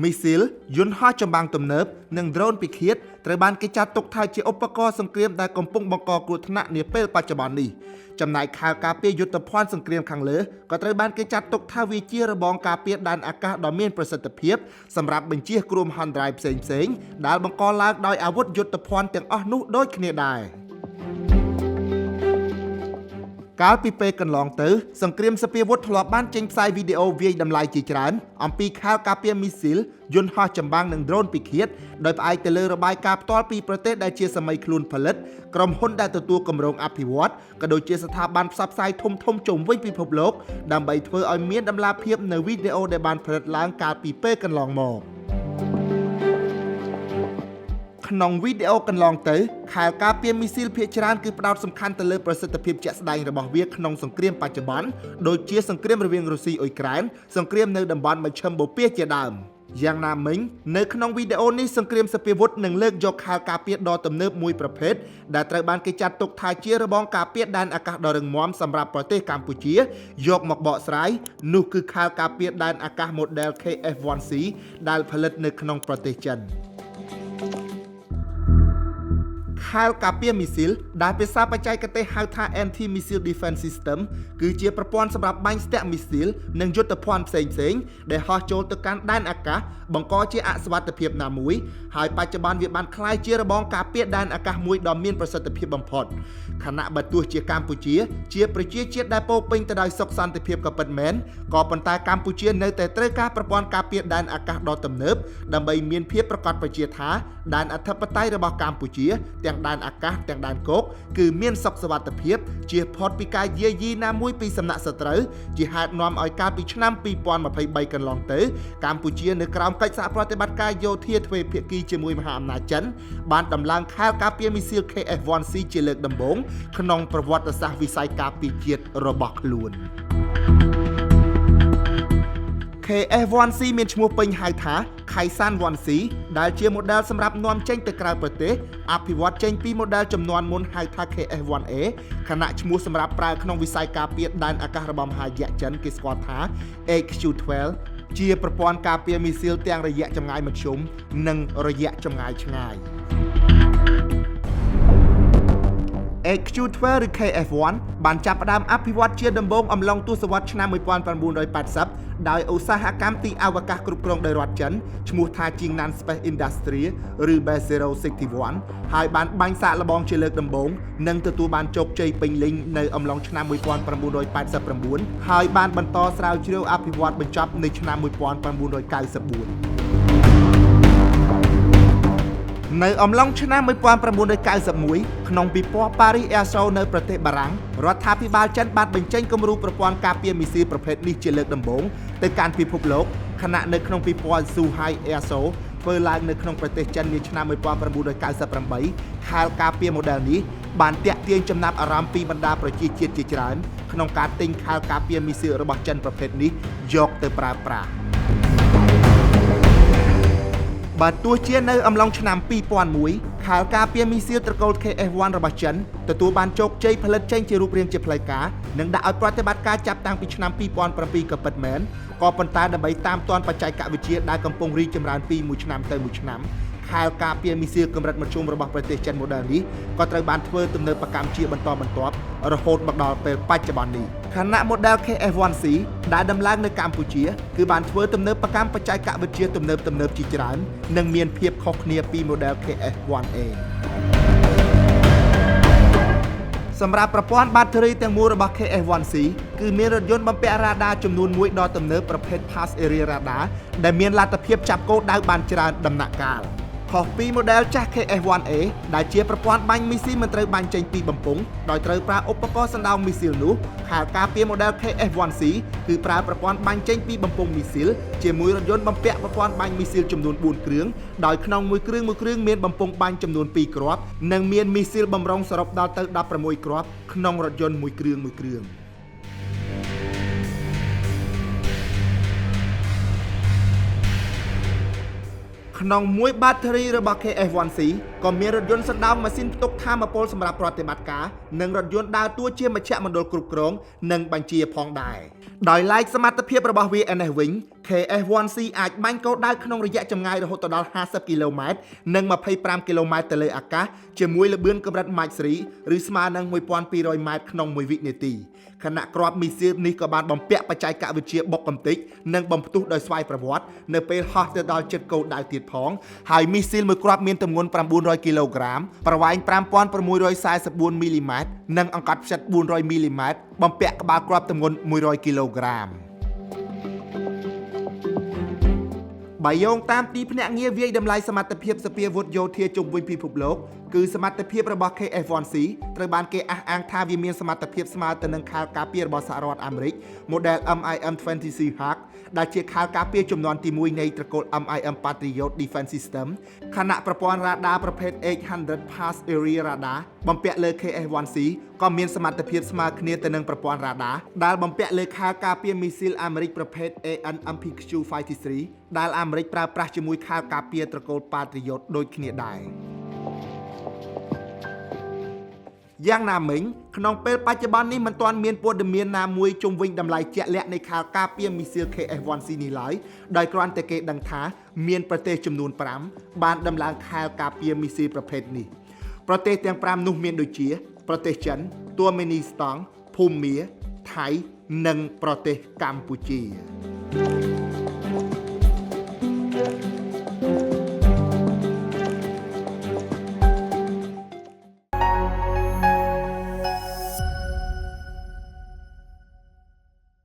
មីស៊ីលយន្តហោះចម្បាំងទំនើបនិងដ្រូនពិឃាតត្រូវបានគេចាត់ទុកថាជាឧបករណ៍សង្គ្រាមដែលកំពុងបង្កគ្រោះថ្នាក់នាពេលបច្ចុប្បន្ននេះចំណែកខែលការពារយុទ្ធភ័ណ្ឌសង្គ្រាមខាងលើក៏ត្រូវបានគេចាត់ទុកថាវាជារបងការពារដែនអាកាសដ៏មានប្រសិទ្ធភាពសម្រាប់បញ្ជៀសគ្រោះមហន្តរាយផ្សេងៗដែលបង្កឡើងដោយអាវុធយុទ្ធភ័ណ្ឌទាំងអស់នោះដូចគ្នាដែរ។ កាលពីពេលកន្លងទៅសង្គ្រាមសភាវុធធ្លាប់បានចេញផ្សាយវីដេអូវាយតម្លៃជាច្រើនអំពីខែលការពារមីស៊ីលយន្តហោះចម្បាំងនិងដ្រូនពិឃាតដោយផ្អែកទៅលើរបាយការណ៍ផ្ទាល់ពីប្រទេសដែលជាសាមីខ្លួនផលិតក្រុមហ៊ុនដែលទទួលគម្រោងអភិវឌ្ឍក៏ដូចជាស្ថាប័នផ្សព្វផ្សាយធំៗជុំវិញពិភពលោកដើម្បីធ្វើឲ្យមានតម្លាភាពនៅវីដេអូដែលបានផលិតឡើងកាលពីពេលកន្លងមក។ ក្នុងវីដេអូកន្លងទៅខែលការពារមីស៊ីលភាគច្រើនគឺផ្ដោតសំខាន់ទៅលើប្រសិទ្ធភាពជាក់ស្ដែងរបស់វាក្នុងសង្គ្រាមបច្ចុប្បន្នដូចជាសង្គ្រាមរវាងរុស្ស៊ីអ៊ុយក្រែនសង្គ្រាមនៅតំបន់មជ្ឈិមបូព៌ាជាដើមយ៉ាងណាមិញនៅក្នុងវីដេអូនេះសង្គ្រាមសភាវុធនឹងលើកយកខែលការពារដ៏ទំនើបមួយប្រភេទដែលត្រូវបានគេចាត់ទុកថាជារបងការពារដែនអាកាសដ៏រឹងមាំសម្រាប់ប្រទេសកម្ពុជាយកមកបកស្រាយនោះគឺខែលការពារដែនអាកាស model KF-1C ដែលផលិតនៅក្នុងប្រទេសចិន។ ខែលការពារមីស៊ីលដែលភាសាបច្ចេកទេសហៅថា Anti Missile Defense System គឺជាប្រព័ន្ធសម្រាប់បាញ់ស្ទាក់មីស៊ីលនិងយុទ្ធភ័ណ្ឌផ្សេងៗដែលហោះចូលទៅកាន់ដែនអាកាសបង្កជាអសុវត្ថិភាពណាមួយហើយបច្ចុប្បន្នវាបានក្លាយជារបងការពារដែនអាកាសមួយដ៏មានប្រសិទ្ធភាពបំផុតខណៈបើទោះជាកម្ពុជាជាប្រជាជាតិដែលពោរពេញទៅដោយសុខសន្តិភាពក៏ពិតមែនក៏ប៉ុន្តែកម្ពុជានៅតែត្រូវការប្រព័ន្ធការពារដែនអាកាសដ៏ទំនើបដើម្បីមានភាពប្រកបប្រជាថាដែនអធិបតេយ្យរបស់កម្ពុជាទាំងដែនអាកាសទាំងដែនគោកគឺមានសុខសុវត្ថិភាពជៀសផុតពីការយាយីណាមួយពីសំណាក់សត្រូវជាហេតុនាំឲ្យកាលពីឆ្នាំ2023កន្លងទៅកម្ពុជានៅក្រោមកិច្ចសហប្រតិបត្តិការយោធាទ្វេភាគីជាមួយមហាអំណាចចិនបានដំឡើងខែលការពារមីស៊ីល KF-1C ជាលើកដំបូងក្នុងប្រវត្តិសាស្ត្រវិស័យការពារជាតិរបស់ខ្លួន។ KF-1C មានឈ្មោះពេញហៅថា Kaisan 1C ដែលជា model សម្រាប់នាំចេញទៅក្រៅប្រទេសអភិវឌ្ឍចេញពី model ចំនួនមុនហៅថា KF-1A ខណៈឈ្មោះសម្រាប់ប្រើក្នុងវិស័យការពារដែនអាកាសរបស់មហាយក្សចិនគេស្គាល់ថា AQ-12 ជាប្រព័ន្ធការពារមីស៊ីលទាំងរយៈចម្ងាយមធ្យមនិងរយៈចម្ងាយឆ្ងាយ។ AQ-12 ឬ KF-1 បានចាប់ផ្ដើមអភិវឌ្ឍជាដំបូងអំឡុងទសវត្សរ៍ឆ្នាំ1980ដោយឧស្សាហកម្មទីអវកាសគ្រប់គ្រងដោយរដ្ឋចិនឈ្មោះថា Jingnan Space Industry ឬ Base 061ហើយបានបាញ់សាកល្បងជាលើកដំបូងនិងទទួលបានជោគជ័យពេញលេញនៅអំឡុងឆ្នាំ1989ហើយបានបន្តស្រាវជ្រាវអភិវឌ្ឍបញ្ចប់នៅឆ្នាំ1994។ នៅអំឡុងឆ្នាំ1991ក្នុងពិព័រណ៍ Paris Air Show នៅប្រទេសបារាំងរដ្ឋាភិបាលចិនបានបញ្ចេញគំរូប្រព័ន្ធការពារមីស៊ីលប្រភេទនេះជាលើកដំបូងទៅកាន់ពិភពលោកខណៈនៅក្នុងពិព័រណ៍ Zhuhai Air Show ធ្វើឡើងនៅក្នុងប្រទេសចិននាឆ្នាំ1998ខែលការពារ model នេះបានទាក់ទាញចំណាប់អារម្មណ៍ពីបណ្ដាប្រជាជាតិជាច្រើនក្នុងការទិញខែលការពារមីស៊ីលរបស់ចិនប្រភេទនេះយកទៅប្រើប្រាស់។ បើទោះជានៅអំឡុងឆ្នាំ2001ខែលការពារមីស៊ីលត្រកូល KF-1 របស់ចិនទទួលបានជោគជ័យផលិតចេញជារូបរាងជាផ្លូវការនិងដាក់ឲ្យប្រតិបត្តិការចាប់តាំងពីឆ្នាំ2007ក៏ពិតមែនក៏ប៉ុន្តែដើម្បីតាមទាន់បច្ចេកវិទ្យាដែលកំពុងរីកចម្រើនពីមួយឆ្នាំទៅមួយឆ្នាំខែលការពារមីស៊ីលកម្រិតមធ្យមរបស់ប្រទេសចិន model នេះក៏ត្រូវបានធ្វើទំនើបកម្មជាបន្តបន្ទាប់រហូតមកដល់ពេលបច្ចុប្បន្ននេះខណៈ model KF-1C ដែលដំឡើងនៅកម្ពុជាគឺបានធ្វើទំនើបកម្មបច្ចេកវិទ្យាទំនើបទំនើបជាច្រើននិងមានភាពខុសគ្នាពី model KF-1A។ សម្រាប់ប្រព័ន្ធបាតេរីទាំងមូលរបស់ KF-1C គឺមានរថយន្តបំពាក់រ៉ាដាចំនួនមួយដ៏ទំនើបប្រភេទ Pass Area Radar ដែលមានលទ្ធភាពចាប់គោលដៅបានច្រើនដំណាក់កាលខុសពី model ចាស់ KF-1A ដែលជាប្រព័ន្ធបាញ់មីស៊ីលមិនត្រូវបាញ់ចេញពីបំពង់ដោយត្រូវប្រើឧបករណ៍សណ្ដោងមីស៊ីលនោះខែលការពារ model KF-1C គឺប្រើប្រព័ន្ធបាញ់ចេញពីបំពង់មីស៊ីលជាមួយរថយន្តបំពាក់ប្រព័ន្ធបាញ់មីស៊ីលចំនួន4គ្រឿងដោយក្នុងមួយគ្រឿងមួយគ្រឿងមានបំពង់បាញ់ចំនួន2គ្រាប់និងមានមីស៊ីលបំរុងសរុបដល់ទៅ16គ្រាប់ក្នុងរថយន្តមួយគ្រឿងមួយគ្រឿង។ ក្នុងមួយបាតេរីរបស់ KF-1C ក៏មានរថយន្តសណ្ដោងម៉ាស៊ីនផ្ទុកថាមពលសម្រាប់ប្រតិបត្តិការនិងរថយន្តដើរតួជាមជ្ឈមណ្ឌលគ្រប់គ្រងនិងបញ្ជាផងដែរដោយឡែកសមត្ថភាពរបស់វាឯនេះវិញ KS-1C អាចបាញ់គោលដៅក្នុងរយៈចម្ងាយរហូតដល់50គីឡូម៉ែត្រនិង25គីឡូម៉ែត្រទៅលើអាកាសជាមួយល្បឿនកម្រិត Mach 3ឬស្មើនឹង1200ម៉ែត្រក្នុងមួយវិនាទីខណៈគ្រាប់មីស៊ីលនេះក៏បានបំពាក់បច្ចេកវិទ្យាបុកកំទេចនិងបំផ្ទុះដោយស្វ័យប្រវត្តិនៅពេលហោះទៅដល់ជិតគោលដៅទៀតផងហើយមីស៊ីលមួយគ្រាប់មានទម្ងន់900គីឡូក្រាមប្រវែង5644មីលីម៉ែត្រនិងអង្កត់ផ្ចិត400មីលីម៉ែត្របំពាក់ក្បាលគ្រាប់ទម្ងន់100គីឡូក្រាម បើយោងតាមទីភ្នាក់ងារវាយតម្លៃសមត្ថភាពសភាវុធយោធាជុំវិញពិភពលោកគឺសមត្ថភាពរបស់ KF-1C ត្រូវបានគេអះអាងថាវាមានសមត្ថភាពស្មើទៅនឹងខែលការពាររបស់សហរដ្ឋអាមេរិក Model MIM-20C Hawk ដែលជាខែលការពារចំនួនទី1នៃត្រកូល MIM Patriot Defense System ខណៈប្រព័ន្ធរ៉ាដាប្រភេទ 800 Pass Area Radar បំពាក់លើ KF-1C ក៏មានសមត្ថភាពស្មើគ្នាទៅនឹងប្រព័ន្ធរ៉ាដាដែលបំពាក់លើខែលការពារមីស៊ីលអាមេរិកប្រភេទ AN/MPQ-53 ដែលអាមេរិកប្រើប្រាស់ជាមួយខែលការពារត្រកូល Patriot ដូចគ្នាដែរ យ៉ាងណាមិញក្នុងពេលបច្ចុប្បន្ននេះមិនទាន់មានព័ត៌មានណាមួយជុំវិញតម្លៃជាក់លាក់នៃខែលការពារមីស៊ីល KF-1C នេះឡើយដោយគ្រាន់តែគេដឹងថាមានប្រទេសចំនួន5បានដំឡើងខែលការពារមីស៊ីលប្រភេទនេះប្រទេសទាំង5នោះមានដូចជា ប្រទេសចិនទួមេនីស្តង់ភូមាថៃនិងប្រទេសកម្ពុជា។